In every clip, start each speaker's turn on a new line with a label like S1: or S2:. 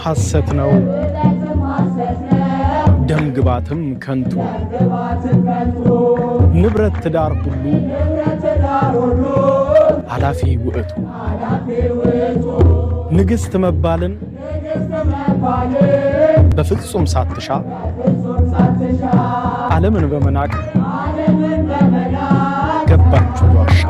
S1: ሐሰት ነው፣ ደም ግባትም ከንቱ፣ ንብረት ትዳር ሁሉ ኃላፊ ውእቱ፣ ንግሥት መባልን በፍጹም ሳትሻ ዓለምን በመናቅ ገባች ወደ ዋሻ።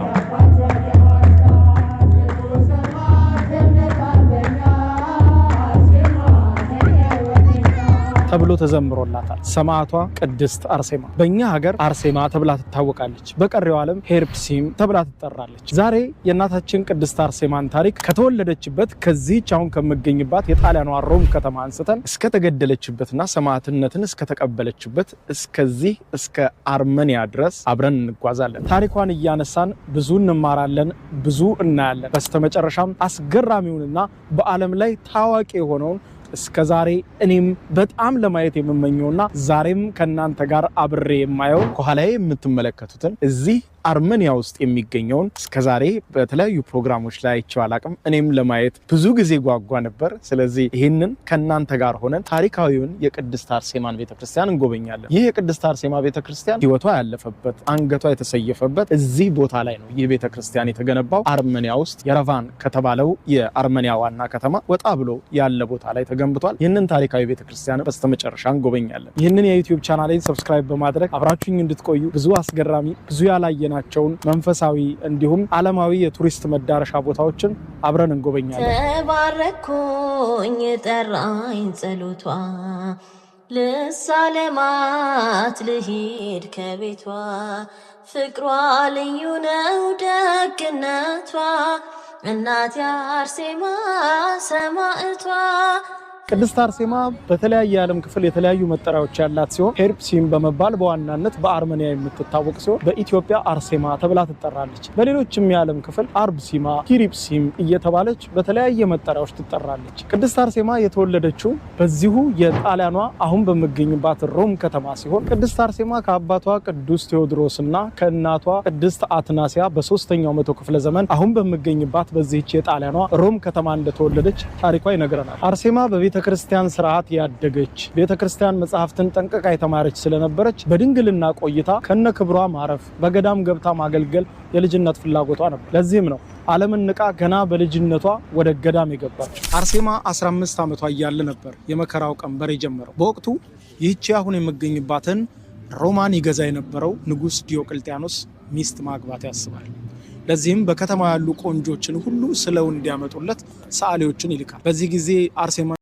S1: ተብሎ ተዘምሮላታል። ሰማዕቷ ቅድስት አርሴማ በእኛ ሀገር አርሴማ ተብላ ትታወቃለች። በቀሪው ዓለም ሄርፕሲም ተብላ ትጠራለች። ዛሬ የእናታችን ቅድስት አርሴማን ታሪክ ከተወለደችበት ከዚህች አሁን ከምገኝባት የጣሊያኗ ሮም ከተማ አንስተን እስከተገደለችበትና ሰማዕትነትን እስከተቀበለችበት እስከዚህ እስከ አርመኒያ ድረስ አብረን እንጓዛለን። ታሪኳን እያነሳን ብዙ እንማራለን፣ ብዙ እናያለን። በስተመጨረሻም አስገራሚውንና በዓለም ላይ ታዋቂ የሆነውን እስከ ዛሬ እኔም በጣም ለማየት የምመኘውና ዛሬም ከእናንተ ጋር አብሬ የማየው ከኋላዬ የምትመለከቱትን እዚህ አርመኒያ ውስጥ የሚገኘውን እስከ ዛሬ በተለያዩ ፕሮግራሞች ላይ አይቼው አላቅም። እኔም ለማየት ብዙ ጊዜ ጓጓ ነበር። ስለዚህ ይህንን ከእናንተ ጋር ሆነን ታሪካዊውን የቅድስት አርሴማን ቤተክርስቲያን እንጎበኛለን። ይህ የቅድስት አርሴማ ቤተክርስቲያን ሕይወቷ ያለፈበት፣ አንገቷ የተሰየፈበት እዚህ ቦታ ላይ ነው። ይህ ቤተክርስቲያን የተገነባው አርመኒያ ውስጥ የረቫን ከተባለው የአርመኒያ ዋና ከተማ ወጣ ብሎ ያለ ቦታ ላይ ተገንብቷል። ይህንን ታሪካዊ ቤተክርስቲያን በስተመጨረሻ እንጎበኛለን። ይህንን የ YouTube ቻናሌን subscribe በማድረግ አብራችሁኝ እንድትቆዩ ብዙ አስገራሚ፣ ብዙ ያላየናቸውን መንፈሳዊ እንዲሁም ዓለማዊ የቱሪስት መዳረሻ ቦታዎችን አብረን እንጎበኛለን።
S2: ተባረኩኝ ጠራኝ ጸሎቷ፣ ልሳለማት ልሂድ ከቤቷ፣ ፍቅሯ ልዩ ነው ደግነቷ፣ እናቴ አርሴማ ሰማዕቷ።
S1: ቅድስት አርሴማ በተለያየ የዓለም ክፍል የተለያዩ መጠሪያዎች ያላት ሲሆን ሄርፕሲም በመባል በዋናነት በአርመኒያ የምትታወቅ ሲሆን በኢትዮጵያ አርሴማ ተብላ ትጠራለች። በሌሎችም የዓለም ክፍል አርብሲማ፣ ሂሪፕሲም እየተባለች በተለያየ መጠሪያዎች ትጠራለች። ቅድስት አርሴማ የተወለደችው በዚሁ የጣሊያኗ አሁን በምገኝባት ሮም ከተማ ሲሆን ቅድስት አርሴማ ከአባቷ ቅዱስ ቴዎድሮስ እና ከእናቷ ቅድስት አትናሲያ በ3ኛው መቶ ክፍለ ዘመን አሁን በምገኝባት በዚህች የጣሊያኗ ሮም ከተማ እንደተወለደች ታሪኳ ይነግረናል። አርሴማ በቤተ ክርስቲያን ስርዓት ያደገች፣ ቤተ ክርስቲያን መጽሐፍትን ጠንቅቃ የተማረች ስለነበረች በድንግልና ቆይታ ከነ ክብሯ ማረፍ፣ በገዳም ገብታ ማገልገል የልጅነት ፍላጎቷ ነበር። ለዚህም ነው ዓለምን ንቃ ገና በልጅነቷ ወደ ገዳም የገባችው። አርሴማ 15 ዓመቷ እያለ ነበር የመከራው ቀንበር የጀመረው። በወቅቱ ይህቺ አሁን የምገኝባትን ሮማን ይገዛ የነበረው ንጉሥ ዲዮቅልጥያኖስ ሚስት ማግባት ያስባል። ለዚህም በከተማ ያሉ ቆንጆችን ሁሉ ስለው እንዲያመጡለት ሰዓሊዎችን ይልካል። በዚህ ጊዜ አርሴማ